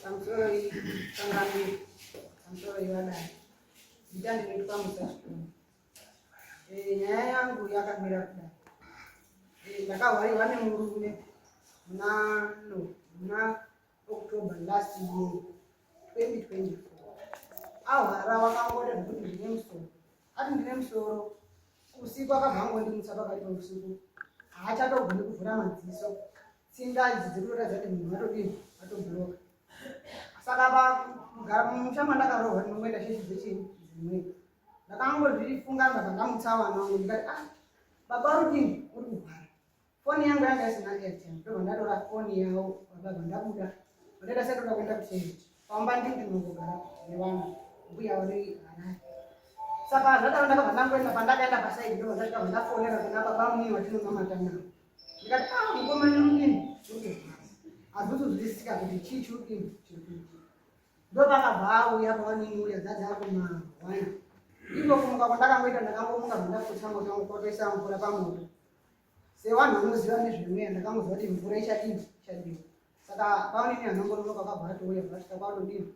Pamusoro iyi changamire, pamusoro iyi vadai. Zita ndinoitwa Musashitoni. Eh, nyaya yangu yakamira kudai. Eh, ndakahwariwa nemurume muna no muna October last year 2024. Ahwara wakangoda zvekuti ndine musoro. Ati ndine musoro usiku akabva angondimutsa pakati peusiku haachatogoni kuvhura madziso tsinga idzi dziri kutoratidza kuti munhu atodini atobloka saka pamugara mumusha mandakarohwa ndinongoenda chechi dzechii dzimweni ndakangozvifunga ndabva ndamutsa vana vangu ndikati ah baba rudini uri kurwara foni yangu yanga isina airtime ndobva ndatora foni yavo baba bva ndabuda ndaita sendoda kuenda kuchechi pamba ndini ndinongogara nevana mbuya vari harare saka zvadaro ndakabva ndangoenda pandakaenda pasaidi ndobva ndasvika bva ndafonera kuna baba mumwe watinonamata navo ndikati ah mukoma nyurudini hazvizozwisisika kuti chii chirudini chiri kuitika ndopakabva auya pavaniniuya dzadzi akumahwana iko kumuka kwandakangoita ndakangomuka bva ndafutsa moto wangu kwatoisa mvura pamoto sevanhu vanoziva nezvemweya ndakangoziva kuti mvura ichadini ichadiwa saka pavanini anongononoka akabva atouya vasvika kwatodini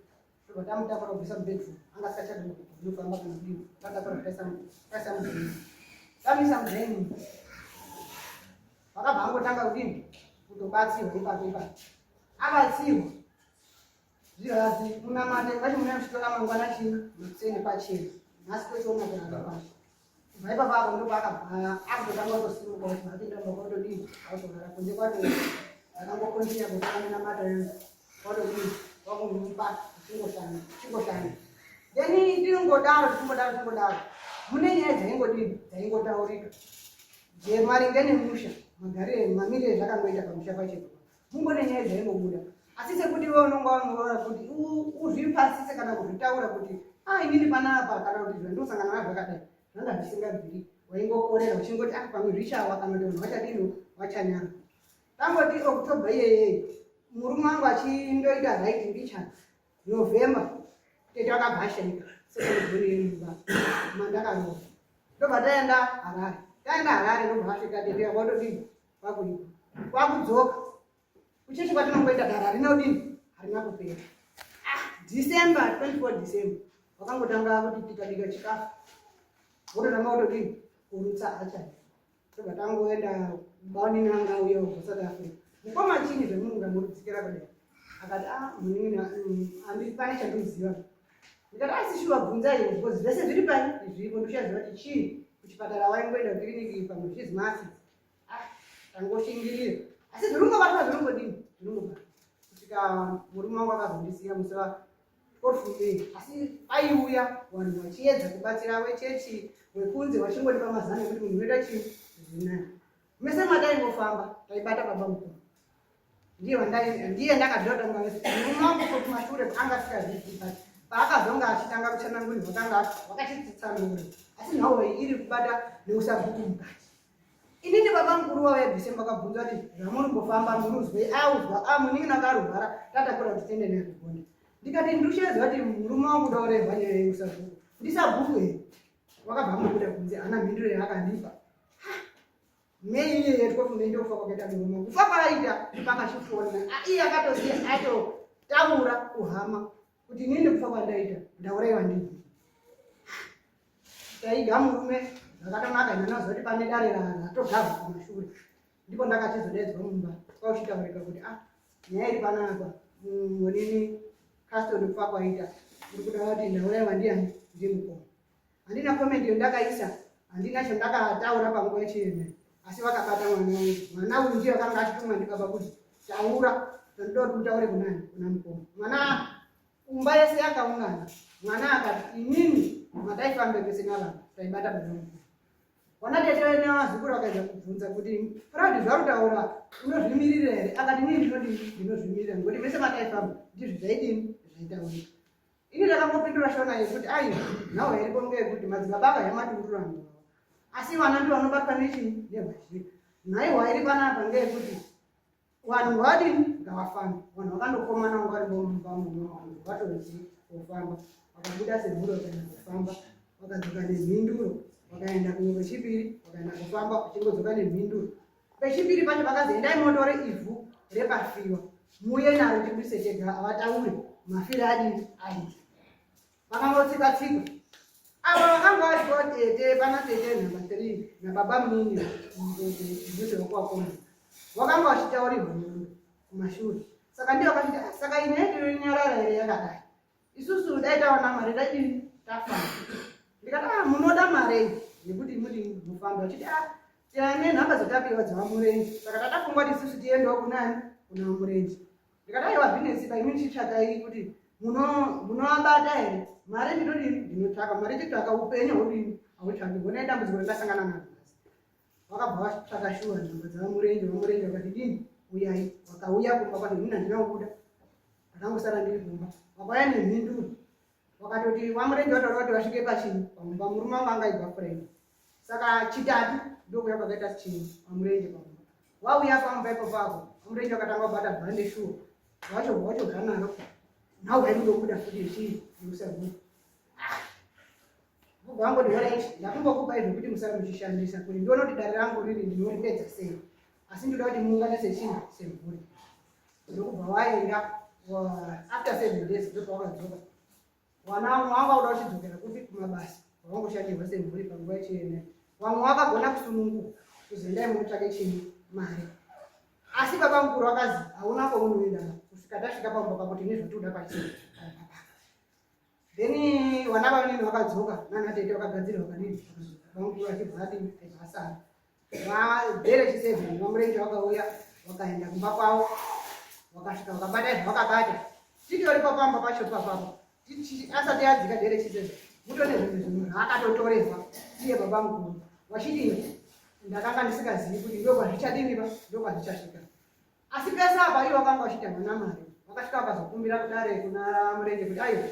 tobva tamutakura kubvisa mubedroom anga asingachagoni kufamba kana kudini tatakura taisa mudheni tamisa mudheni vakabva angotanga kudini kutobatsirwa ipapo ipapo abatsirwa zvihazi munamate vacho mune muchitora mangwana chii makuseni pachena nhasi tochiona kurara kwacho kubva ipapo apo ndipo akabva akutotanga kutosimuka kuti apinda mumba kwatodii akutorara kunze kwato akangokontinya kutanga minamato yangu kwatodii kwakumupa chingoshanda chingoshanda then tinongodaro tichingodaro tichingodaro mune nyaya dzaingodini dzaingotaurika jemaringe nemusha magarire mamirire zvakangoita pamusha pacho mungone nyaya dzaingobuda asi sekuti iwe unonga wamuroora kuti uzvipasise kana kuzvitaura kuti a ah, inini panapa kana kuti zvandosangana nazvo zvakadai zvanga zvisingabviri waingokorera uchingoti ah pamwe zvichawa kana kuti vanhu vachadini vachanyara tangoti october iyeyei murume wangu achindoita right mbichana november tete akabva ashaika sekonogoni yemumba mandakaroora ndobva taenda harare taenda harare ndobva asvika tete akatodini kwakuipa kwakudzoka kuchechi kwatinongoenda dara harina kudini harina kupera ah, december 24 december wakangotanga kuti tikabika chikafu wototanga kutodini kurutsa hachai tobva tangoenda baonini anga auya kubva south africa mukoma chini zvemunhu ngamurudzikira kudai akati a ah, munin'ina mm, pane chandinoziva ndikati asi shuwa bvunzai because zvese zviri pai zviripo ndoshaziva kuti chii kuchipatara waingoenda kukiriniki pamwe zvichizi maasi ah, tangoshingirira asi zviringobatwa zviringodini zviringobata kusvika murume wangu akazondisiya musi wa 12 May asi aiuya vanhu vachiedza kubatsira vechechi wekunze vachingondipa mazano ekuti munhu unoita chii zvinani mese mataingofamba taibata baba mukuru ndiye wandai ndiye ndakaziva kuti anga murume wangu ko kumashure anga asingazvizi but paakazonga achitanga kutsanangurirwa kanga wakachitsanangura asi nhawo iyi iri kubata neusabhuku mukati inini baba mukuru wauya december akabvunza kuti zvamuri kufamba muruzwe audzwa a munin'ina akarwara tatakura kuti tiende naye kugonda ndikati ndushaziva kuti murume wangu ndaurehwa nyaya yeusabhuku ndisabhuku here wakabva amubuda kunze ana mhinduro yaakandipa Nei iye yetwa kunoenda kufa kwakaita murume kufa kwaaita pakachifona iye akatosiya atotaura kuhama kuti inini kufa kwandaita ndauraiwa ndini taiga murume zvakatonaka inanaziva kuti pane dare ratogarwa kumashure ndipo ndakachizodaidzwa mumba kwauchitaurika kuti ah nyaya iri panapa monini custody kufa kwaita uri kuda kuti ndauraiwa ndiyani ndimukoma handina comment yondakaisa handina chandakataura panguva yechiremera asi vakabata mwana wangu mwana uyu ndiye akanga achitumwa ndibaba kuti taura ndoda kuti utaure kunani kuna mukoma mwana umba yese yakaungana mwana akati inini mataifambe pese navana taibata baba mukuru wana tete nevazukuru vakaedza kubvunza kuti proud zvautaura unozvimirira here akati inini ndinodini ndinozvimirira ngokuti mese mataifamba ndizvo zvaidini zvaitaurika Ini ndakangopindura shona yekuti ai nhau iripo ngeyekuti madzibaba ava yamatundura vanhu asi vana ndivo vanobatwa nechii nehwazhira nhaiwa iri panapa ngeyekuti vanhu vadini ngavafambe vanhu vakandokomana vanga vari mumba muno vatonzi kufamba vakabuda semhuri vakaenda kufamba vakadzoka nemhinduro vakaenda kumwe kwechipiri vakaenda kufamba vachingodzoka nemhinduro. Pechipiri pacho vakazi endai motore ivhu repafiwa muuye naro tibudise tega havataure mafiro adii aita. Vakangotsika tsika. Ava vakanga varipo tete pana tete number 3 nababa munini mudhuze wekwakomana. Vakanga vachitaurirwa nyundo kumashure. Saka ndiyo vakachiti ah, saka ine ndinonyarara here yakadai. Isusu dai tawana mari taidini tafamba. Ndikati ah munoda mari iyi yekuti muri mufambe vachiti ah tine nhamba dzatapiwa dzevamurenje saka tatafunga kuti isusu tiendewo kunani kuna vamurenje. Ndikati aiwa zvinesi ba imi chitsvakai kuti munovabata here mari ndinodini ndinotsvaka mari chitsvaka upenyu hudini hautsvaki honai dambudziko randasangana naro nhasi. Vakabva vatsvaka shuwa nhamba dzavamurenje vamurenje vakati dini uyai vakauya kumba kwacho ini handina kubuda ndakangosara ndiri kumba vakauya nemhinduro vakatoti vamurenje vataura kuti vasvike pachii pamumba murume wangu anga aibva friend saka chitatu ndokuya kwakaita chii vamurenje pamumba wauya pamumba ipo pako vamurenje vakatanga kubata bhande shuwa wacho wachobva naro nhau haindobuda futi chii yekusabhuku Bhuku wangu ndihoraiti ndakumbokupai zvekuti musare muchishandisa kuti ndione kuti dare rangu riri ndinoripedza sei asi ndinoda kuti muungane sechii semhuri ndokubva waenda after 7 days ndopawakadzoka wana wanga uda uchidzokera kupi kumabasa wawangoshandirwa semhuri panguva yechiyene vamwe wakagona kusununguka kuzoendai munotsvake chii mari asi baba mukuru wakazi hauna kwaunoenda kusvika tasvika pamba pako tine zvatoda pachii then vana vanini vakadzoka nana tete vakagadzirwa kanini bamukuru vachibva adini aibva asara vadhere chiseven vamurenje vakauya vakaenda kumba kwavo vakasvika vakabata izvo vakabata titoripo pamba pacho papapo asati adzika dhere chiseven mutone zvimwe zvinhu zvaakatotorerwa iye baba mukuru vachidini ndakanga ndisingazivi kuti ndokwazvichadiniva ndokwazvichasvika Asi pese apa ivo vakanga vachiita mwana mari vakasvika vakazokumbira kudare kuna Murenje kuti aiwa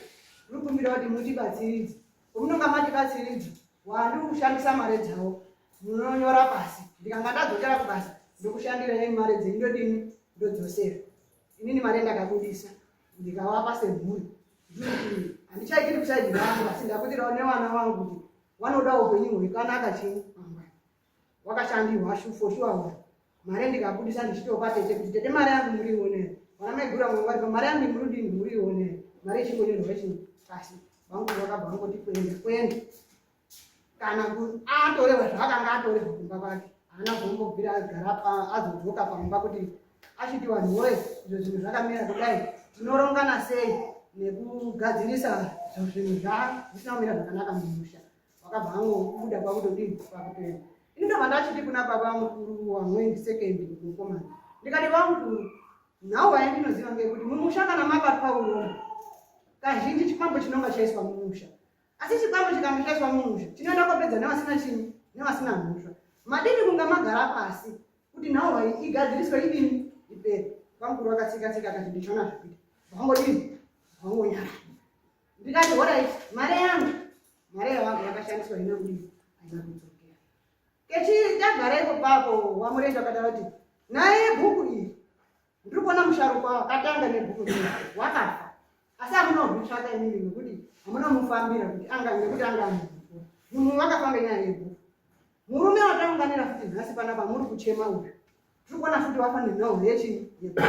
tiri kumbira kuti mutibatsiridze pomunonga matibatsiridza wandiri kushandisa mari dzavo munonyora pasi ndikanga ndadzokera kubasa ndokushandirai mari dzenyu ndodini ndodzosera inini mari ndakabudisa ndikavapa semhuri ndikuti handichaitiri kusaidi rangu asi ndakutirawo nevana vangu kuti vanoda upenyu hwekanaka chii mangwana wakashandirwa for sure mari mari ndikabudisa ndichitopa tete kuti tete mari yangu muriionere vana maiguru vamwe vari mari yangu murudini muriionere mari ichingonyorwa chii pasi vangu vakabva vangoti kuenda kuenda kana atorerwa zvaakanga atorerwa kumba kwake haana kumbobvira agara azodzoka pamba kuti achiti vanhu woye izvo zvinhu zvakamira kudai tinorongana sei nekugadzirisa zvinhu zvisina kumira zvakanaka mumusha wakabva angobuda kwakutodii kwakutoenda ini ndobva ndachiti kuna baba mukuru wamwendi second mukomana ndikati vamukuru nhau yandinoziva ngekuti mumusha kana mabatwa urombo kazhinji chikwambo chinonga chaiswa mumusha asi chikwambo chikanga chaiswa mumusha chinoenda kopedza nevasina chinyi nevasina mhosva madini kunga magara pasi kuti nhau igadziriswe idini ipere vamukuru vakatsika tsika akati ndichiona zvekuita vangodini vangonyara ndikati horait mari yangu mari yavangu yakashandiswa ina kudii haina kudzokera kechi tagara ipo papo wamurenje akataura kuti naye bhuku iri ndiri kuona musharukwa wakatanga nebhuku iri wakafa asi hamuna kumutsvaka inini nekuti hamuna mufambira kuti anga nekuti anga munhu wakafa ngenyaya yebhuku murume wataunganira futi nhasi panapa muri kuchema uyu tiri kuona futi wafa nenhau yechi yebhuku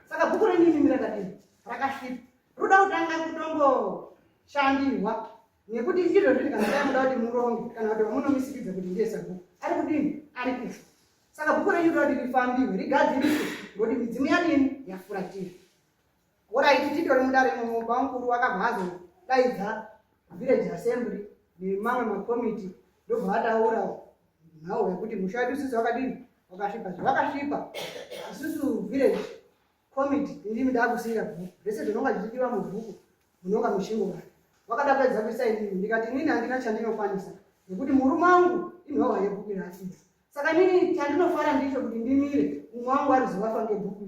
saka bhuku renyu imimi rakadini rakasvipa roda kutanga kutongoshandirwa nekuti izvo zviri kana dai muda kuti muronge kana kuti vamunomisikidza kuti ndiye sabhuku ari kudini ari kufa saka bhuku renyu roda kuti rifambiwe rigadziriswe ngokuti midzimu yadini yafuratira Horaiti titori mudare imomo bamukuru wakabva azodaidza village assembly nemamwe makomiti ndobva ataura nhau yekuti musha wedu isusu wakadini wakasvipa zvawakasvipa isusu village committee indimi ndakusiira bhuku zvese zvinonga zvichidiwa mubhuku munonga muchingova wakada kuedza kuisa inini ndikati inini handina chandinokwanisa nekuti murume wangu inhova yebhuku irasidza saka inini chandinofara ndicho kuti ndimire umwe wangu arizovafa ngebhuku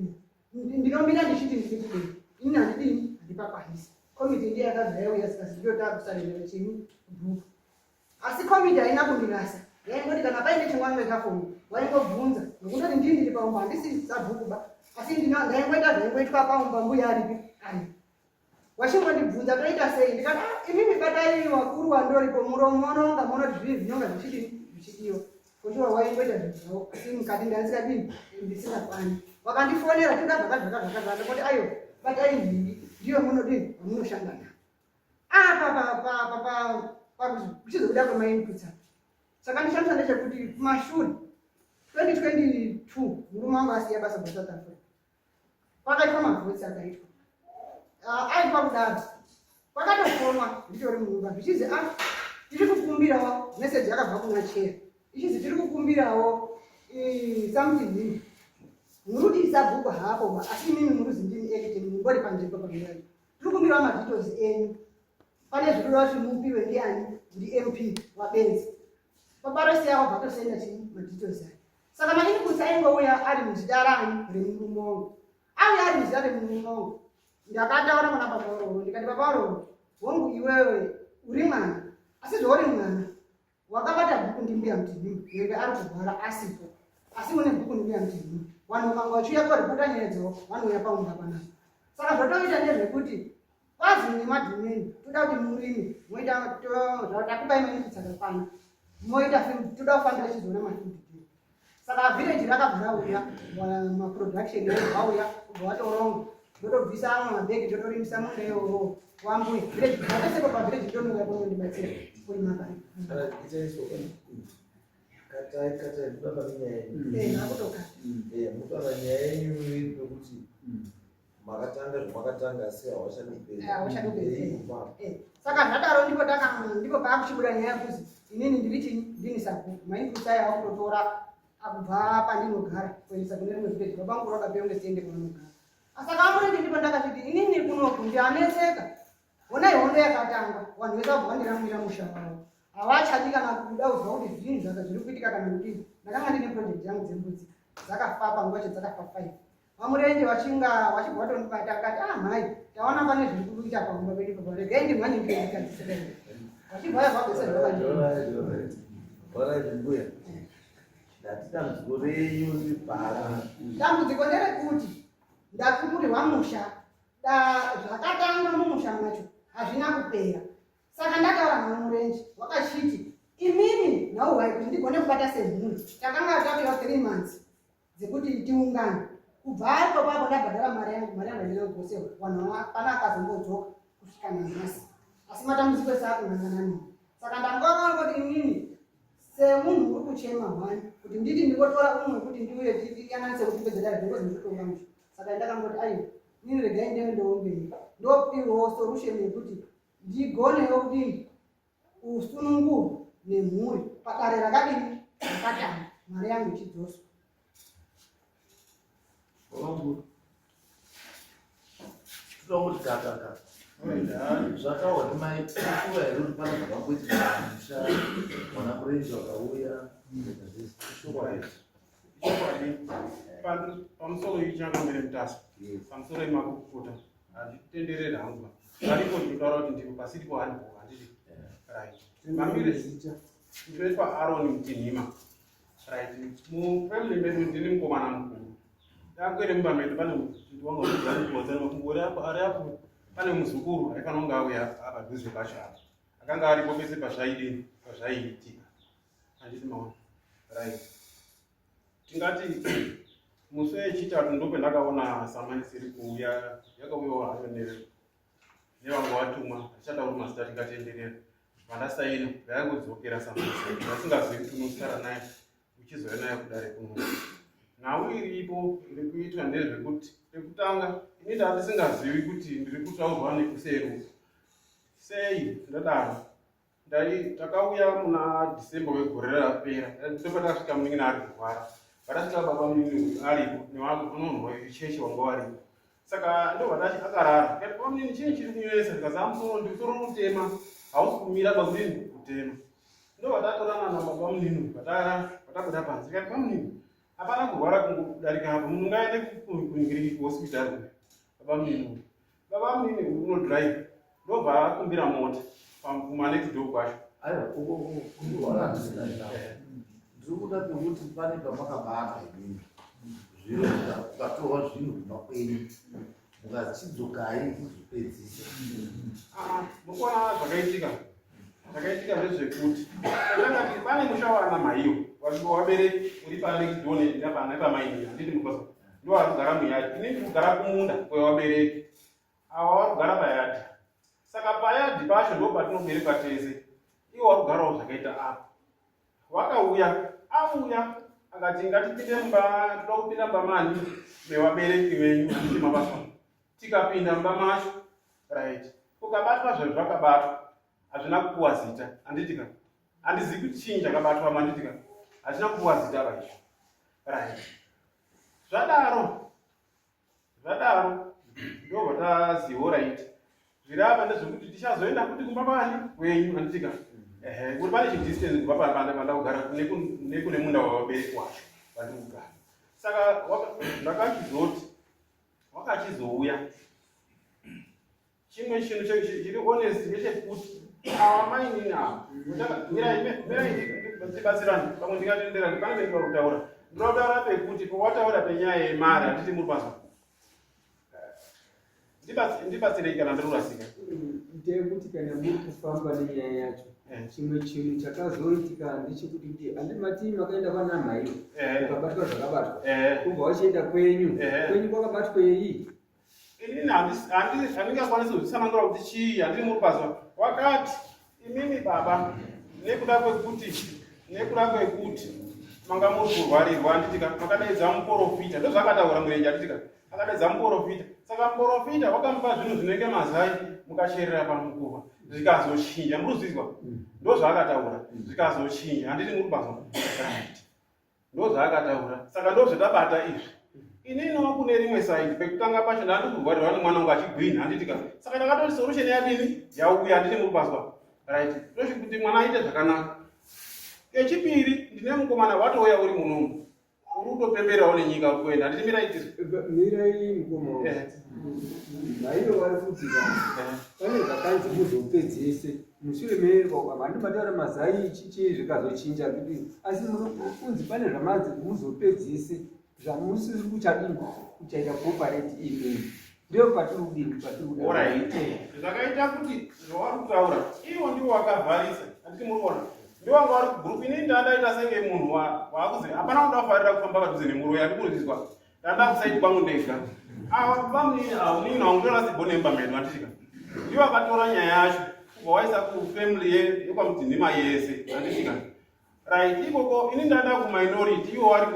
iri ndinomira ndichiti ndiri kudei ini handidini handipakwanisi komiti ndiye yakabva yauya zikazi ndiyo takusarendera chini bhuku asi komiti haina kundirasa yaingoti kana paine chimwana wekafomu waingobvunza nokutoti ndii ndiri paumba handisi sabhuku ba asi ndaingoita zvaingoitwa paumba mbuya aripi aripi wachingondibvunza toita sei ndikati ah, imimi batai wakuru wandoripo muromo mononga monoti zvii zvinonga zvichidini zvichidiwa. Kochiwa waingoita zvinhu zvavo asi mukati ndandisingadi ndisingakwani. Wakandifonera toda zvakati zvakati zvakati ndakati ayo batai nhingi ndiyo munodini vamunoshanda navo. Apa pa pa pa pa pakuchizobuda kwemainputs apa. Chakandishamisa ndechekuti kumashure 2022 murume wangu asiya basa kuSouth Africa. Kwakaitwa mavhotsi akaitwa. Ah, aitwa kudaro. Kwakatofonwa nditori mumba zvichizi ah tiri kukumbirawo message yakabva kuna chair. Ichizi tiri kukumbirawo eh, something hini. Muri sabhuku hapo ba asi imimi muri ndimi acting mumbori panzvimbo pamira. Tiri kukumbirawo madetails enyu. Pane zviri kuda kuti mupiwe ndiani ndi MP wabenzi. Baba Rose yavo vatosenda chii madetails ayo. Saka mainputs aingouya ari muzita rani remurume wangu. Auya ari muzita remurume wangu. Ndakataura kuna baba Roro ndikati baba Roro hongu iwewe uri mwana asi zvauri mwana wakabata bhuku ndimbuya Mutinhimba nyangwe ari kurwara asipo asi une bhuku ndimbuya Mutinhimba vanhu vakanga vachiuya koripota nyaya dzavo vanouya paumba panapa saka zvatoita ndezvekuti kwazi nemadhumeni toda kuti murime moita takupai mainputs akakwana moita toda kufambira chizoona mafield day saka village rakabva rauya maproduction vauya kubva vatoronga ndotobvisa amwe mabhegi totorimisa munda iwowo wambuya village zvakaseko pavillage ndonouya kunondibatsira kurima pari katai katai mutamba nenyaya yenyu eh, akutokata eh, mutamba nyaya yenyu pekuti makatanga zvamakatanga asi hawachadi kupedza eh, saka zvadaro ndipo ndipo paakuchibuda nyaya yekuzi inini ndiri chini ndini sabhuku mainkusai akutotora akubva pandinogara kuendesa kune rimwe village baba vangu rakapeunge tiende kunonogara saka amurindi ndipo ndakazviti inini kunoku ndianetseka Honai hondo yakatanga, vanhu vese vabva vandiramwira musha wavo. Havachadi kana kuda kuzwa kuti zvinhu zvaka zviri kuitika kana kudii. Ndakanga ndine project yangu dzembudzi dzakafa panguva yacho dzakafa five. VaMurenje vachinga vachibva vatondibata akati ah mhai taona pane zviri kuita pamumba pedu papa regai ndimhanye ndiyekadzise vachibva vabva vese zvavandi. Alright mbuya. Ndati dambudziko renyu riri pari? Dambudziko nderekuti ndakumurirwa musha zvakatangwa mumusha macho hazvina kupera saka ndataura namurenje wakachiti imimi nhauhwai kuti ndigone kubata semhuri takanga tapiwa three months dzekuti tiungane kubva ipapo apo ndabhadhara mari yangu mari yangu haina kugosewa vanhu pana akazombodzoka kusvika nanhasi asi matambudziko ese akunangana nini saka ndangoona kuti inini semunhu uri kuchema hwani kuti nditi ndingotora umwe kuti ndiuye tiyananise kuti pedze dare ndingozi ndikutonga musha saka ndakangoti aiwa inini regai ndeve ndoomberi ndopiwawo solution yekuti ndigonewo kudini kusunungurwa nemhuri padare rakadini rakatanga mari yangu ichidzoswa Toda kuti kakaka zvataurwa nemai shuwa here kuti pane zvakamboitika musha mwana murenje wakauya chokwadi chokwadi pamusoro ichangamire mutasa pamusoro imakukuta handitenderere hangu paripo ndinotaura kuti ndipo pasiripo handipo handiti right mamire ndinoitwa aron mutinhima Right. Mufamily medu ndini mukomana mukuru. Takwere mumba medu pane wanga apo ari apo pane muzukuru aifanira kunge auya padhuze pacho apo. Akanga aripo pese pazvaidini pazvaiitika. Handiti maona. Right. Tingati musi wechitatu ndopendakaona samanisi iri kuuya yakauyawo hayo nevanga watumwa hatichatauri mazita tingatenderera vandasaina vayangodzokera samanisi vasingazivi kuti unosara naye uchizouya naye kudare kuno nhau iripo iri kuitwa ndezvekuti pekutanga ini ndandisingazivi kuti ndiri kutaurwa nekuseri sei ndadaro Ndai takauya muna December wegore rapera. December takasvika munin'ina ari kurwara. Patasvika baba munini aripo nevanhu vechechi vanga varipo. Saka ndobva ndati akarara. Ndikati baba munini chii chiri kunetsa? Ndikazi amusoro ndimusoro unotema. Hausi kumira pakudini kutema. Ndobva tatorana nababa munini patabuda panze. Ndikati baba munini hapana kurwara kungodarika apo munhu ngaende kuhospital uyu. Baba munini Baba munini unodrive ndobva akumbira mota kuma next door kwacho. Aiwa uko handisina ndiri kuda pekuti pane pamakabata imimi zviro kukatorwa zvinhu kumba kwenyu mukachidzokai kuzopedzisa. Ah, mukuona zvakaitika zvakaitika ndezvekuti takati pane musha wana maiyo Wabereki uri panext door nepamaini, handiti mukwaza? Ndo vari kugara muyadhi, ini ndiri kugara kumunda kwevabereki. Ava vari kugara payadhi, saka payadhi pacho ndo patinoberekwa tese. Iwo vari kugarawo zvakaita apa. Wakauya, auya akati, "Ngatipinde mumba, toda kupinda mumba mani mevabereki venyu," handiti mabasa? Tikapinda mumba macho, right, kukabatwa zvinhu zvakabatwa, hazvina kupuwa zita, handiti ka? Handizivi kuti chinyi chakabatwa, handiti ka? Hazvina kupuwa zita vaizvo, right? Zvadaro, zvadaro, ndobva tazivo, right, zviri apa ndezvekuti tichazoenda futi kumba kwani kwenyu, handiti ka? Ehe, kuti pane chidistance kubva panda kugara nekune munda wavabereki wacho vandiri kugara. Saka ndakachizoti wakachizouya. Chimwe chinhu chiri honest ndechekuti ava mainini ava, mirai tibatsirane, pamwe ndingatendera pane pendinoda kutaura. Ndinoda kutaura pekuti pawataura penyaya yemari, handiti muri pazwa? Ndibatsirei kana ndiri kurasika. Ndeyekuti kana muri kufamba nenyaya yacho, chimwe chinhu chakazoitika ndechekuti kuti handimati makaenda kwanamhaiyo, ukabatwa zvakabatwa, ubva wachienda kwenyu. Kwenyu kwakabatwei? Inini handingakwanisi kuzvitsanangura kuti chii, handiri muri pazwa. Wakati, "Imimi baba, nekuda kwekuti manga muri kurwarirwa, handitika, makadaidza muprofita." Ndozvakataura murenje, handitika? Akadaidza muprofita, saka muprofita wakamupa zvinhu zvinenge mazai, mukacherera pamukova, zvikazochinja. Muri kuzvizwa? Ndozvaakataura, zvikazochinja, handiti muri pazwa? Right, ndozvaakataura. Saka ndozvatabata izvi. Ininiwo kune rimwe side, pekutanga pacho ndandi kurwarirwa nemwana wangu achigwinha, handitika? Saka ndakatoti solution yadini yauya, handiti muri pazwa? Right, toshi kuti mwana aite zvakanaka. Kechipiri, ndine mukomana watouya uri munomu, uri kutopemberawo nenyika kuenda, handiti? Miraitiswa. Mirai, mukoma. Maiyo vari kuti pane zvakanzi muzopedzese mushure mehandi mataura mazai chichi zvikazochinja kuti, asi kunzi pane zvamanzi muzopedzese zvamusiri kuchadini kuchaita cooperate imini. Ndiyo patiri kudini, patiri kuda. Alright, zvakaita kuti zvavari kutaura ivo ndivo wakavharisa, handiti muri kuona? Ndivo vanga vari kugroup. Inini ndandaita senge munhu waakuzi hapana kuda kufarira kufamba padhuze nemuroyi, handi kuruzizwa? Ndanda kuside kwangu ndega. Ava bamunini avo, munini wangu ndoona sibho nemba medu, handitika? Ndivo vakatora nyaya yacho kubva waisa kufamily yekwamudzinhima yese, handitika? Right, ikoko ini ndanda kuminority, ivo vari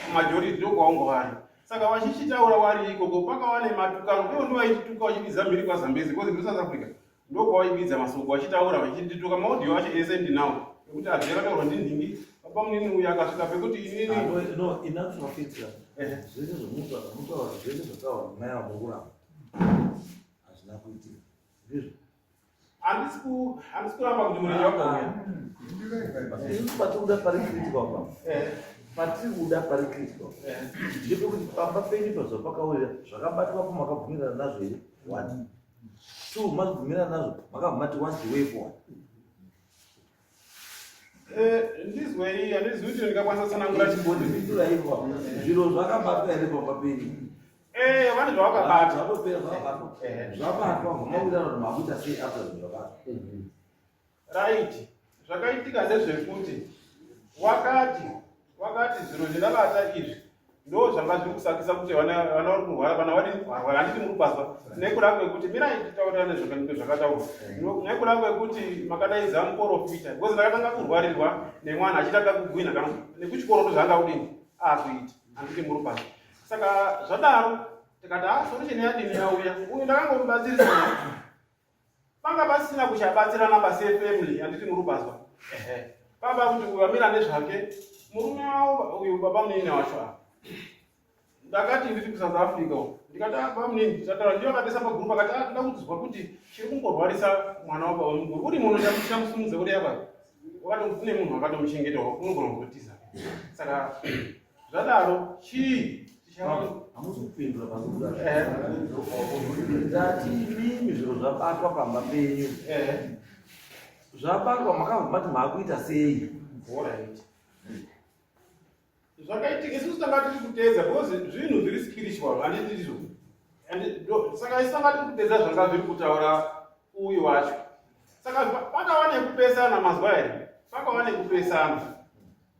kumajority, ndokwaungo vari. Saka vachichitaura vari ikoko, pakava nematukano. Ivo ndivaitituka vachibidza mhiri kwaZambezi, because ndiri South Africa, ndokwawaibidza masoko vachitaura vachindituka. Maaudio acho ese ndinawo, ekuti abve akataurwa ndinhingi baba munini uyu akasvika pekuti inini Ah, no, in actual fact, zvese zvomutaura, zvese zvataurwa mai vamukuramba hazvina kuitika, ndizvo? Handisi kuramba kuti murenje wakauya. Isusu patiri kuda pari critical pa, patiri kuda pari critical ndepekuti pamba penyu pazuva pakaurira zvakabatwapo, makabvumirana nazvo here? One, two, mazobvumirana nazvo, makabva mati what's the way forward? Ndizwei, handizivi kuti ndingakwanisa kutsanangura chibhodhi. Pinduraipo, zviro zvakabatwa here pamba penyu? Vane zvavakabata. Zvatopera, zvakabatwa. Zvabatwa, mamawirirana kuti makuita sei after zvinhu zvabatwa? Right, zvakaitika ndezvekuti wakati zviro zvindabata izvi ndo zvanga zviri kusakisa kuti vana vana vari kurwara, vana vadini varwara, handiti muri kupazwa? Nekuda kwekuti, mirai titaurirane zvakataurwa, nekuda kwekuti makadaidza muprofita, because ndakatanga kurwarirwa nemwana achitanga kugwina kana nekuchikoro, ndo zvaanga kudini akuita, handiti muri kupazwa? Saka zvadaro tikati, "Ah, solution yadini yauya." Uyu ndakangomubatsirisa, panga pasina kuchabatsirana pasi yefamily, handiti muri kupazwa? Ehe, pamba kuti uyu amira nezvake, murume wavo uyu, baba munini wacho apa. Ndakati ndiri kuSouth Africa uku, ndikati, "Ah, baba munini," tataura, ndiyo akatisa pagroup, akati, "Ah, ndoda kuzwa kuti chiri kumborwarisa mwana wababa mukuru uri muno, chamusimudza kuti apa wakati kune munhu akatomuchengetawo unogona kutotiza." Saka zvadaro chii Hamusi kupindura pasikuda. Ndati imimi zviro zvabatwa pamba penyu, zvabatwa, makabva mati maakuita sei? Alright. Zvakaitika, isusu tanga tiri kuteedza because zvinhu zviri spiritual, handiti ndizvo? Saka isu tanga tiri kuteedza zvanga zviri kutaura uyu wacho. Saka pakava nekupesana, mazwa here? Pakava nekupesana.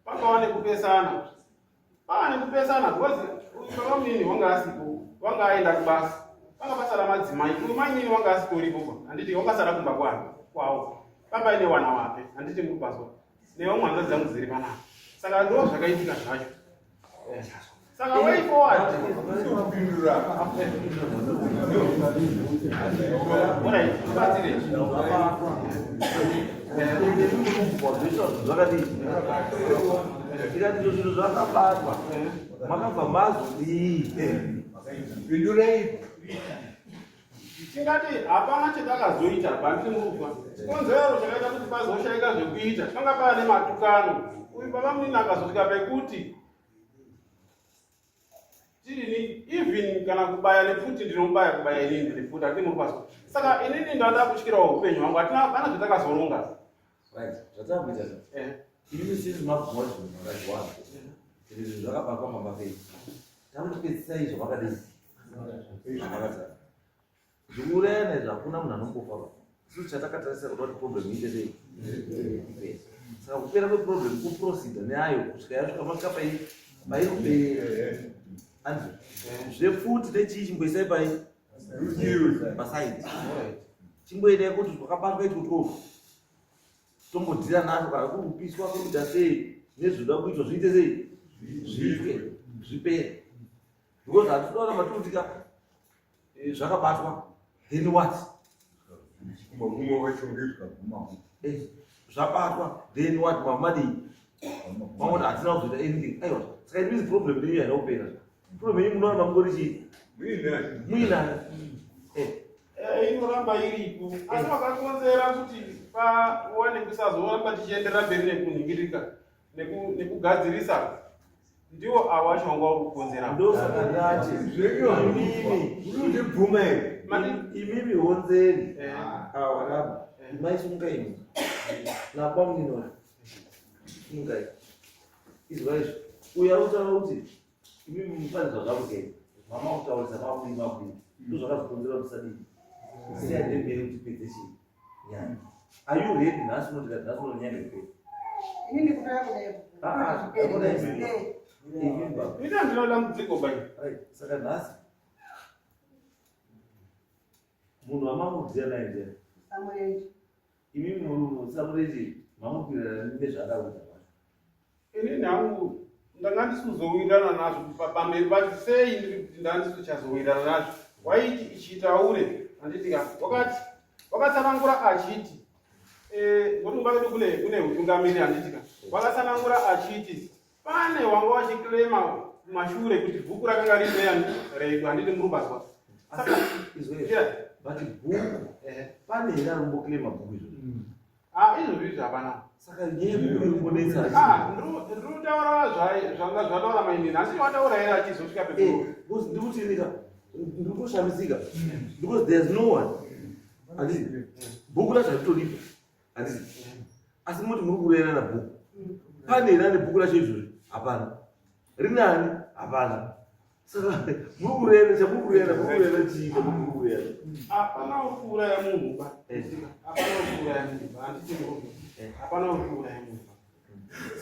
Pakava nekupesana. Pava nekupesana because uyu baba munini wanga asipo, wanga aenda kubasa. Panga pasara madzimai, uyu mainini wanga asitoripo pa. Handiti wakasara kumba kwake kwawo. Pamba ine wana wake, handiti mukubaswa. Nevamwe hanzvadzi dzangu dziri panapa. Saka ndo zvakaitika zvacho. Saka way forward. Alright, tibatsire. Zvakadii? Tikati izvo zvinhu zvakabatwa. Makabva mazodii? Pindurai. Tingati hapana chatakazoita bandiri murufa. Chikonzero chakaita kuti pazoshaika zvekuita panga pava nematukano. Uyu baba munini akazosvika pekuti tirini even kana kubaya nepfuti ndinobaya kubaya inini nepfuti hatiri murupaswa. Saka inini ndada kutyirawo upenyu hwangu hatina hapana zvatakazoronga. Right, zvatakuita zva. Eh. Imi sisi mabvuma kuti zvinhu zvakaziwana. Zvinhu zvakabatwa pamba penyu. Takutipedzisai zvamakadii? Zvamakatara. Zvikuurayana izvi hakuna munhu anombofa ba. Isusu chatakatarisa kuda kuti problem iite sei? Ipere. Saka kupera kweproblem kuprocida neayo kusvika yasvika masvika pai pairi kupera. Anzi zvepfuti nechii chimboisai pai pasaidi. Chimboendai kuti zvakabatwa itwotwo tombodhira nazvo kana kuri kupiswa kuri kuita sei nezvinoda kuitwa zviite sei zviitwe zvipere because hatinoda ramba tiri kuti eh, zvakabatwa then what eh, zvabatwa then what mamadii maona hatina kuzoita anything aiwa saka it means problem yenyu haina kupera problem yenyu munoona mangori chii muinayo eh. Eh, inoramba iripo asi vakakonzera kuti pawane kusazoramba tichienderera mberi nekunhingirika nekugadzirisa ndiwo avo acho wanga uri kukonzera. Ndosaka ndati imimi imimi honzeri awaraba imai sunga imi nabamuninora sungai izwa izvi uyo ari kutaura kuti imimi mufane zvazvakugei mama kutaurisa makudii makudii ndozvakazokonzera kuti sadii siya ndemberi kuti pedze chii nyaya. Are you ready nhasi uno tikati nhasi uno nyaya ngaipere? Inini kutoya kudai. Ah, ah, hakuna imimi. Imimi baba. Ini handina dambudziko bai. Right, saka nhasi munhu wamamudziya naye ndiani? Samurenje. Imimi muri Samurenje mamukwirana nezvaada kuita kwacho. Inini hangu ndanga ndisizowirirana nazvo pamberi pacho sei ndiri kuti ndanga ndisichazowirirana nazvo waiti ichitaure handiti ka wakati wakatsanangura achiti eh, ngokuti kumba kwedu kune kune utungamiri handiti ka wakatsanangura achiti pane wanga wachiklema kumashure kuti bhuku rakanga riri reyani redu handiti muri kubazwa saka Izwe, but bhuku pane here anomboklema bhuku izvozvo? Ah, izvozvo izvi hapana. Saka nyaya yebhuku iri kumbonetsa. Ah, ndiri kutaura zvanga zvataura mainini asi wataura here achizosvika Eh, pekuru. because ndiri kuti ndiri kushamisika because there's no one. Handiti? Bhuku racho haritoripo. Handiti? Asi moti muri kurerana bhuku. Pane here ane bhuku racho izvozvo? Hapana. Rinani? Hapana. Saka muri kurera chamuri kurera muri kurera chii chamuri kurera? Hapana uri kuuraya munhu ba. Hapana uri kuuraya munhu ba. Handiti murume. Hapana uri kuuraya munhu ba.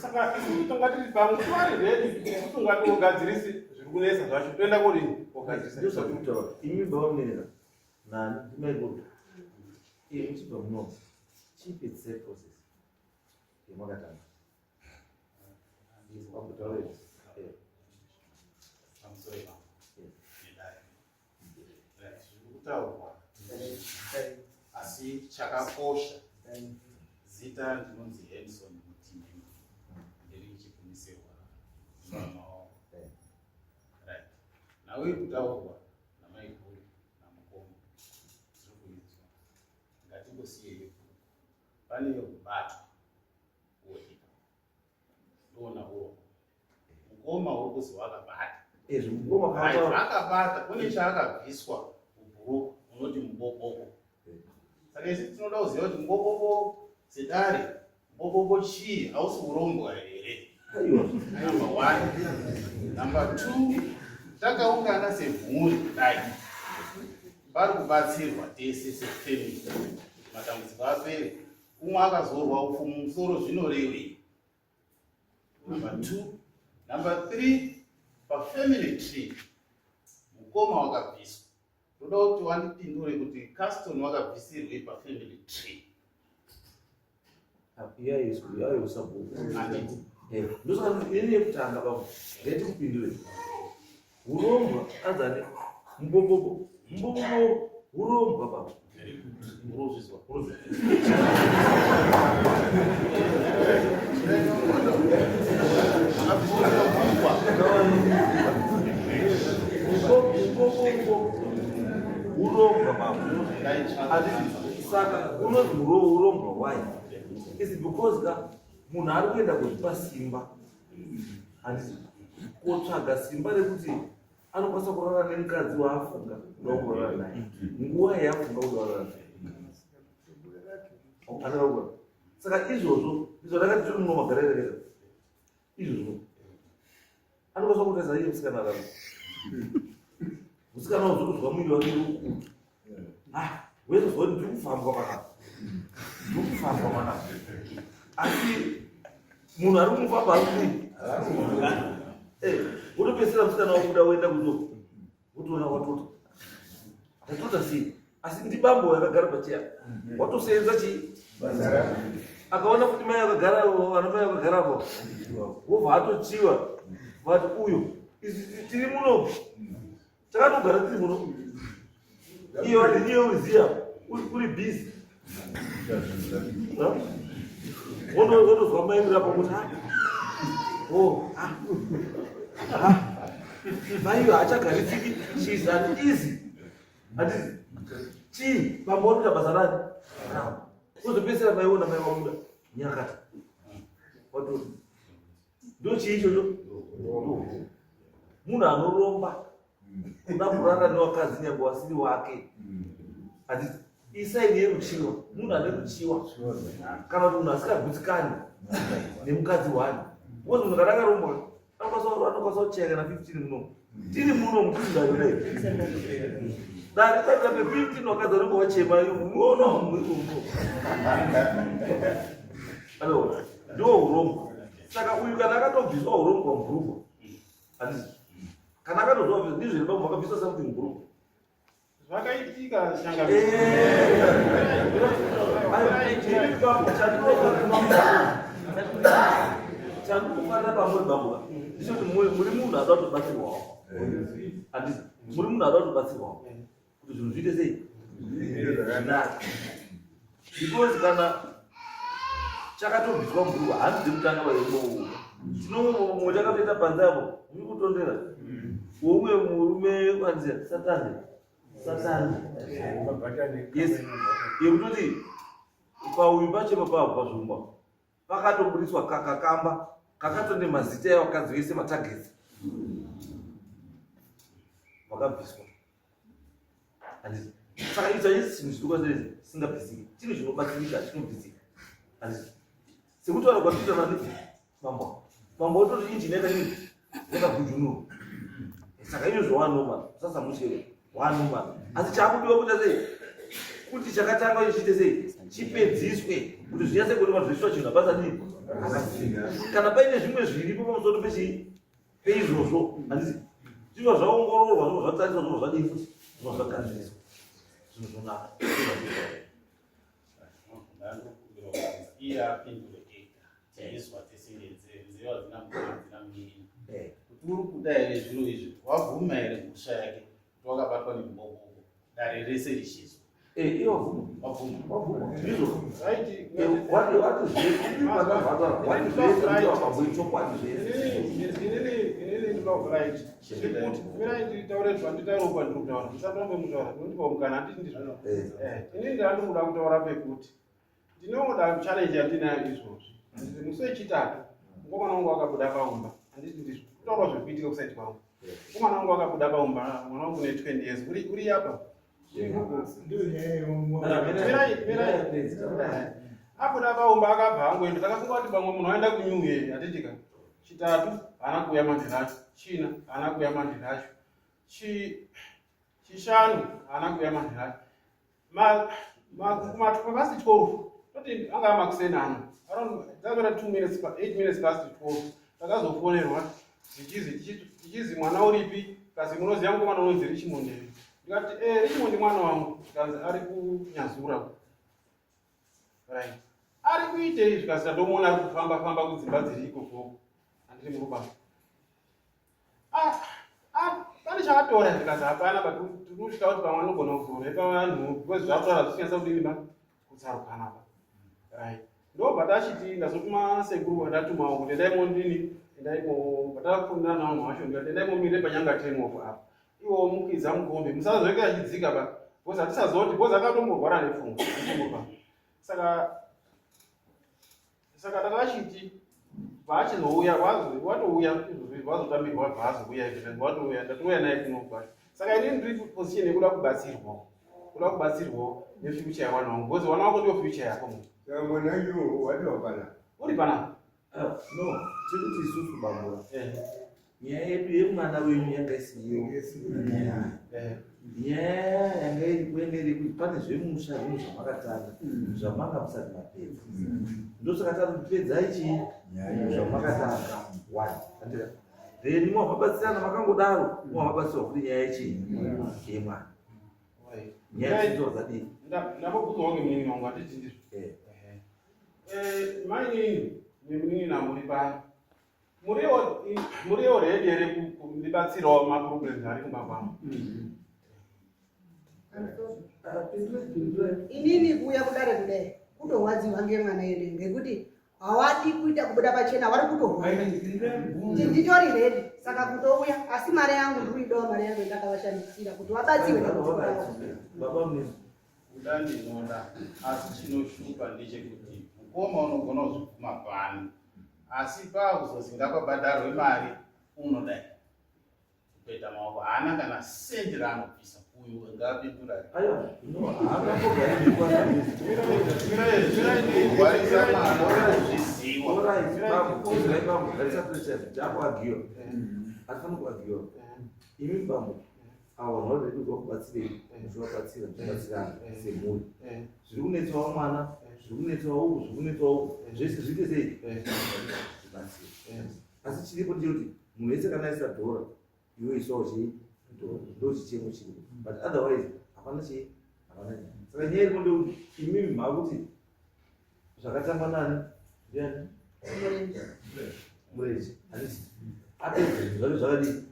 Saka isusu tanga tiri pamwe tivari ready isusu tungatiogadzirisi zviri kunetsa zvacho toenda kodini kogadzirisa. Ndozvatiri kutaura. Imi baba munenera nani ndimaiguru. Iye muchibva muno. Chipedzisai process yemakatanga. Kutaurwa asi chakakosha zita ndinonzi Henson Mutinhimba ndiri chikumisirwa mama wangu right nawe kutaurwa namaiguru namukoma tiri kuinzwa ngatingosiyei pane kubatwa woika ndoona urombo mukoma uri kuzi wakabata Izvi mukoma Right, kaata akabata kune chaakabviswa ubhuruku unoti mubobobo saka isu tinoda kuziva kuti mubobobo sedare mubobobo chii hausi urombwa here aiwa. number one number two takaungana semhuri kudai pari kubatsirwa tese sefamily matambudziko apere umwe akazorwa upfu mumusoro zvinorevei? Number 2. Number 3, pafamily tree mukoma wakabviswa. Ndoda kuti wandipindure kuti Caston wakabvisirwei pafamily tree. Handiti. Ndosaka ini yekutanga baba ngatikupindure. Hurombwa anzani mubobobo mubobobo hurombwa baba. Very good. Urozvizwa. Hurombwa baba. Saka unonzi hurombwa why? Is because ka munhu ari kuenda kuzvipa simba. Handiti kotsvaga simba rekuti anokwanisa kurara nemukadzi waafunga kuda kurara naye nguva yaafunga kuda kurara naye anakaura saka izvozvo ndizvo ndakati tiri muno magara ereketa izvozvo anokwanisa kutarisa iye musikana rara musikana wazokuzwa mwiri wake ukuru ah wezozwa kuti ndiri kufambwa panapa ndiri kufambwa panapa asi munhu ari kumufamba ari kudii eh, wotopedzisira musikana wakuda woenda kuzo wotoona watota tatota sei asi ndibambo yakagara pacheya watoseenza chii akaona kuti mai akagara vana mai vakagarapo wobva atochiwa vati uyo tiri muno takatogara tiri muno iyo iyo uziya uri busy wotozwa mai uri apo kuti oh ah ah mai iyo haachagarisiki she is uneasy handiti chii bambo watoita basa rani uzopedzisira mai wona mai wabuda nyakata watoti ndochii ichocho munhu anoromba kuda kurara newakadzi nyange wasiri wake handiti isaini yeruchiwa munhu ane ruchiwa kana kuti munhu asingagutsikani nemukadzi wani because munhu kana akarombwa anokwanisa kuchaya kana 15 muno tiri muno mutizidai dai takape 15 wakadzi vanenge vachema unoona uno ndo urombo saka uyu kana akatobviswa urombo mubhurugwa handiti kana akatozwa ndizvo here bambo vakabviswa something mubhurugwa Zvakaitika shanga. Chandinofanira pamuri bambo ndechekuti muri munhu anoda kutobatsirwawo handiti muri munhu anoda kutobatsirwawo kuti zvinhu zviite sei zvinake because kana chakatobviswa mubhurugwa hanzi dzekutanga vaimbouu tinomumwe takatoita panze apo muri kutondera woumwe murume kwanzi satani satani yes yekutoti pauyu pacho papapo pazvumba pakatoburitswa kakakamba kakatone mazita evakadzi vese matagets vakabviswa handiti saka icho hachisi chinhu chiri kwazviri singabvisiki chinhu chinobatsirika chinobvisika handiti sekutaura kwatinoita nani mambo mambo ototi injini yakadini yakagujunurwa saka izvozvo wanoma sasamutyere wanoma asi chakudiwa kuita sei kuti chakatanga chiite sei chipedziswe kuti zvinyatse kuonekwa zvoiswa chinhu hapasa dii kana paine zvimwe zviripo pamusoro pechii peizvozvo handiti zvinova zvaongororwa zvinova zvatariswa zvinova zvadii futi zvinova zvagadziriswa zvinhu zvonaka iye apindure ega taizwa tese nenzeve nzeve hadzina mukana hadzina munin'ina eh. kuti uri kuda here zviro izvi wabvuma here mhosva yake kuti wakabatwa nemuboboko dare rese richizwa Eh, iye wabvuma. Wabvuma. Wabvuma. Ndizvo. Right. Eh, wati wati zvese vakavhata. Wati zvese ndiyo wabvuma chokwadi zvese. Inini inini ndinoda right. Ndikuti mirai nditaure zvanditaura uko ndiri kutaura. Musatombe mutaura. Ndinondipa mukana handiti ndizvo. Eh. eh inini ndandiri kuda kutaura pekuti ndinoda challenge yandinayo izvozvi. Musi wechitatu mukomana wangu akabuda paumba. Handiti ndizvo. Kutaura zvekuitika kusaiti kwangu. Mukomana wangu akabuda paumba mwana wangu ne 20 years. Uri uri apa. Abuda paumba akabva angoenda takafunga kuti pamwe munhu aenda kunew year hatitika chitatu haana kuuya manheru acho china haana kuuya manheru acho chishanu haana kuuya manheru acho past 12 toti anga makuseni ano around dzapera 2 minutes 8 minutes past 12. Takazofonerwa zvichizi tichizi mwana uripi kasi munoziva mukomana unonzi Richmond here? Ndikati eh Richmond mwana wangu zvikanzi ari kunyazura. Right. Ari kuitei zvikanzi tandomuona ari kufamba famba kudzimba dziri ikoko. Handiri murubasa. Ah, ah, pane chaatora zvikanzi hapana but tinosvika kuti pamwe anogona kuzorepa vanhu because zvaatora zvisinasa kudini ba kutsarukana ba right ndobva tachiti ndazotuma sekuru vandatumawo kuti endai mondini endai mo vatakufunira navanhu vacho ndikati endai momire panyanga tenopo apa iwo mukwidza mukombi musazoeke achidzika ba because hatisazoti because akatomborwara nepfungwa saka Saka takachiti vaachizouya watouya izvozvo vazotambirwa vaazouya izvo watouya ndatouya naye kuno kwacho saka inini ndiri position yekuda kubatsirwa kuda kubatsirwa nefuture yawana wangu because wana wako ndiyo future yako munhu saka mwana iwo wadiwa pana uri pana ah, no tiri kuti isusu bamura eh. Nyaya yedu yemwana wenyu yanga isiyo. Nyaya yanga iripo yanga iri kuti pane zvemusha zvinhu zvamakatanga mm. zvamanga musati mapedza. Mm. Ndosaka tati pedzai chii zvamakatanga. One. Andira. Then mwamabatsirana makangodaro mwamabatsirwa kuti nyaya yechii yemwana. Nyaya dzidzo dzadii? Ndambobvunzwa wangu munini wangu handiti ndizvo. Eh. Eh, mainini nemunin'ina muri pano. Muriwo ready here kundibatsirawo maproblems ari kumba kwangu? Inini kuuya kudare kudai kutorwadziwa ngemwana ere ngekuti hawadi kuita kubuda pachena vari kutorwadza nditori ready saka kutouya asi mari yangu ndikuidawo mari yangu yandakavashandisira kuti vabatsirwe Kuda ndinoda asi chinoshupa ndechekuti mukoma unogona kuzvibvuma pano asi paakuzozi ngapabhadharwe mari unodai kupeta maoko haana kana sendi raanobvisa uyu ngaapindura kurwarisa mwana kuzviziwa imi bambo avo vanhu vari ready kubatsirei muchivabatsira muchibatsirana semhuri zviri kunetsawo mwana zviri kunetsawo uku zviri kunetsawo uku zvese zviite sei zvibatsire asi chiripo ndechekuti munhu wese kana aisa dhora iwe isawo chii dhora ndo chichemo chiripo but otherwise hapana chii hapana nyaya saka nyaya iripo ndekuti imimi makuti zvakatangwa nani ndiani murenje handiti apedza zvinhu zvake zvakadii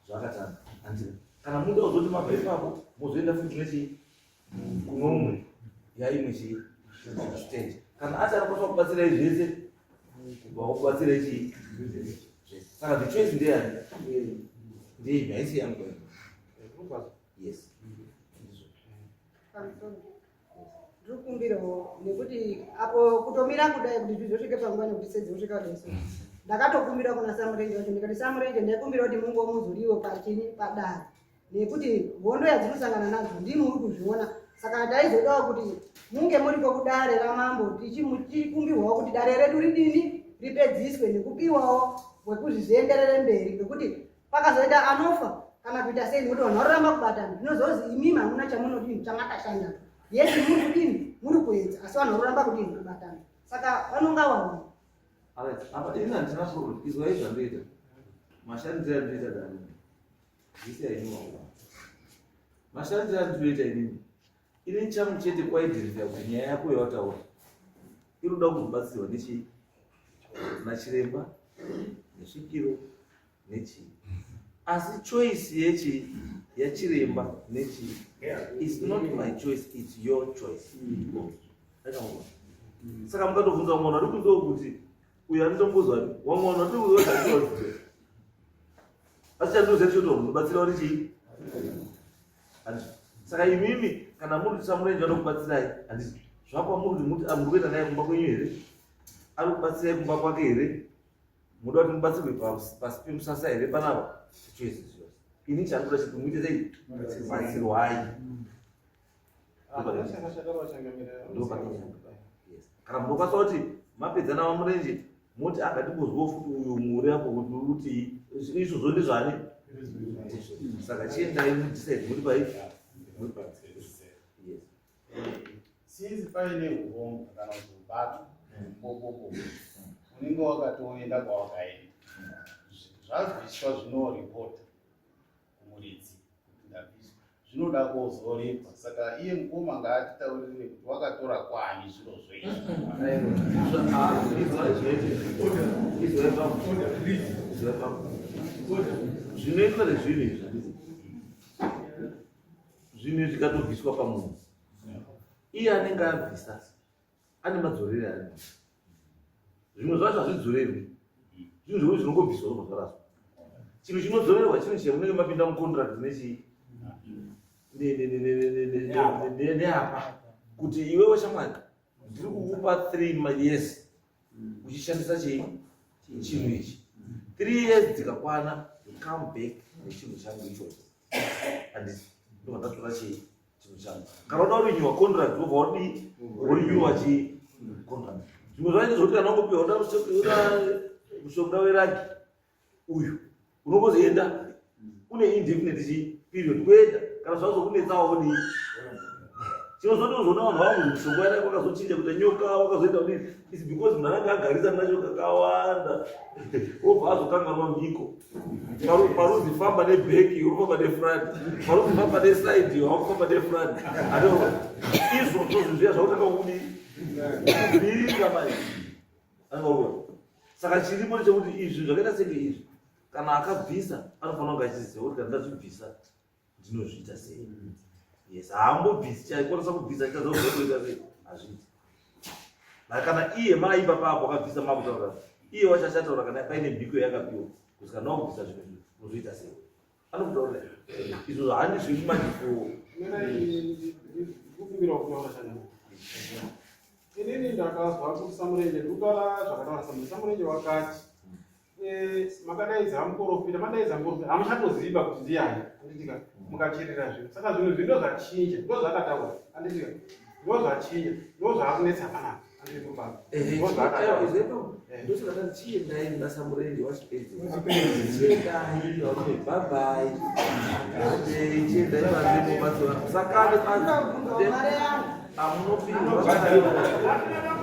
zvakatanga handiti kana muda kuzoti mabva ipapo mozoenda futi nechii kunomwe yaimwe chii stage kana ati anokwanisa kubatsirai zvese kubva kubatsirai chii zvese saka the choice ndeyani ndeipi haisi yangu yes Ndiri kukumbirawo nekuti apo kutomira kudai kuti zvizosvike panguva nekuti sedzosvika kudai so ndakatokumbira kuna samurenje wacho ndikati samurenje ndaikumbira kuti mungomuzuriwo pachini padare nekuti hondo yadzinosangana nadzo ndimi muri kuzviona saka taizodawo kuti munge muripo kudare ramambo tichikumbirwawo kuti dare redu ridini ripedziswe nekupiwawo wekuzvi zvienderere mberi nekuti pakazoita anofa kana kuita sei nekuti vanhu varoramba kubatana zvinozozi imimi hamuna chamunodini chamakashanda yesi muri kudini muri kuedza asi vanhu varoramba kudini kubatana saka vanonga vaona apa ini handina problem izwai zvandoita mashandiro andinoita dani zvisi ainiwawa mashandiro andinoita inini ini changu chete kwaidirira kuti nyaya yako yawataura inoda kuzobatsirwa nechii nachiremba nesvikiro nechii asi choice yechii yachiremba nechii is not my choice its your choice saka mukatobvunza mwana ari kunzwa kuti uyo anotombozwa wamwe vanhu vatobvunza asi chandoziva chekuti munobatsira uri chii saka imimi kana muri kuti samurenje vanokubatsirai handiti zvakwamuri kuti muti muri kuenda naye kumba kwenyu here ari kubatsirai kumba kwake here muda kuti mubatsirwe pasi pemusasa here panapa choice zvose ini chandoda chiti muite sei batsirwai kana munokwanisa kuti mapedza navo murenje moti akatimbozwawo futi uyu muri apo kuti uri kuti izvozvo ndezvani saka chiendai mudecide muri pai muri pai yes since paine urombo kana kuti ubato bobobo. Unenge wakatoenda kwawakaenda. Zvabviswa zvinoripota kumuridzi kuti ndabviswa. Zvinoda kozoripwa. Saka iye mukoma ngaatitaurire kuti wakatora kwani zviro zvo izvi. Zvinoitwa nezvinhu izvi zvinhu zvikatobviswa pamunhu iye anenge abvisa ane madzorere anobvisa zvimwe zvacho hazvidzorerwi zvinhu zvekuti zvinongobviswa zvobva zvaraswa chinhu chinodzorerwa chinhu chemunenge mapinda mucontract nechii neapa kuti iwewe shamwari ndiri kukupa 3 years uchishandisa chii chinhu ichi 3 years dzikakwana you come back nechinhu changu ichocho handiti ndobva ndatora chii chinhu changu kana uda kurinyiwa contract wobva wadii worinyiwa chii contract zvimwe zvacho ndezvekuti kana wangopiwa uda mushonga weragi uyu unongozoenda une indefinite chi period kuenda kana zvazokunetsawo wodii chinozoti uzoona vanhu vangu mushonga weragi wakazochinja kuita nyoka wakazoita kudii is because munhu anenge agarisa nacho kakawanda wobva azokanganwa mhiko Paruzi famba nebheki urikufamba nefront paruzi famba nesaidi wakufamba nefront izvozvo zvinhu zviya zvakutanga kudii kubirika manje angaua saka chiripo ndechekuti izvi zvakaita senge izvi kana akabvisa anofanira kunge achiziva kuti kana ndazvibvisa ndinozviita sei yes haambobvisi chaikwanisa kubvisa chitazokuita sei hazviiti but kana iye maipa papo akabvisa makutaura iye wacho achataura kana paine mhiko yakapiwa kuti kana wakubvisa zvinhu izvi unozoita sei anokutaurira izvo zvahandi zviri manje fo kukumbira kutaura chana inini ndakazwa kuti samurenje ndikutaura zvakataura samurenje samurenje wakati Eh, makadaidza muporofita madaidza muporofita hamuchatoziva kuti ndiyani anditika mukacherera zvinhu saka zvinhu zvi ndozvachinja ndozvakataura anditika ndozvachinja ndozvaakunetsa panapa ndosaka chiendai basa murenje wachipedza chiendai varume bye bye chiendai varume mobatsira sakane amunopindwa.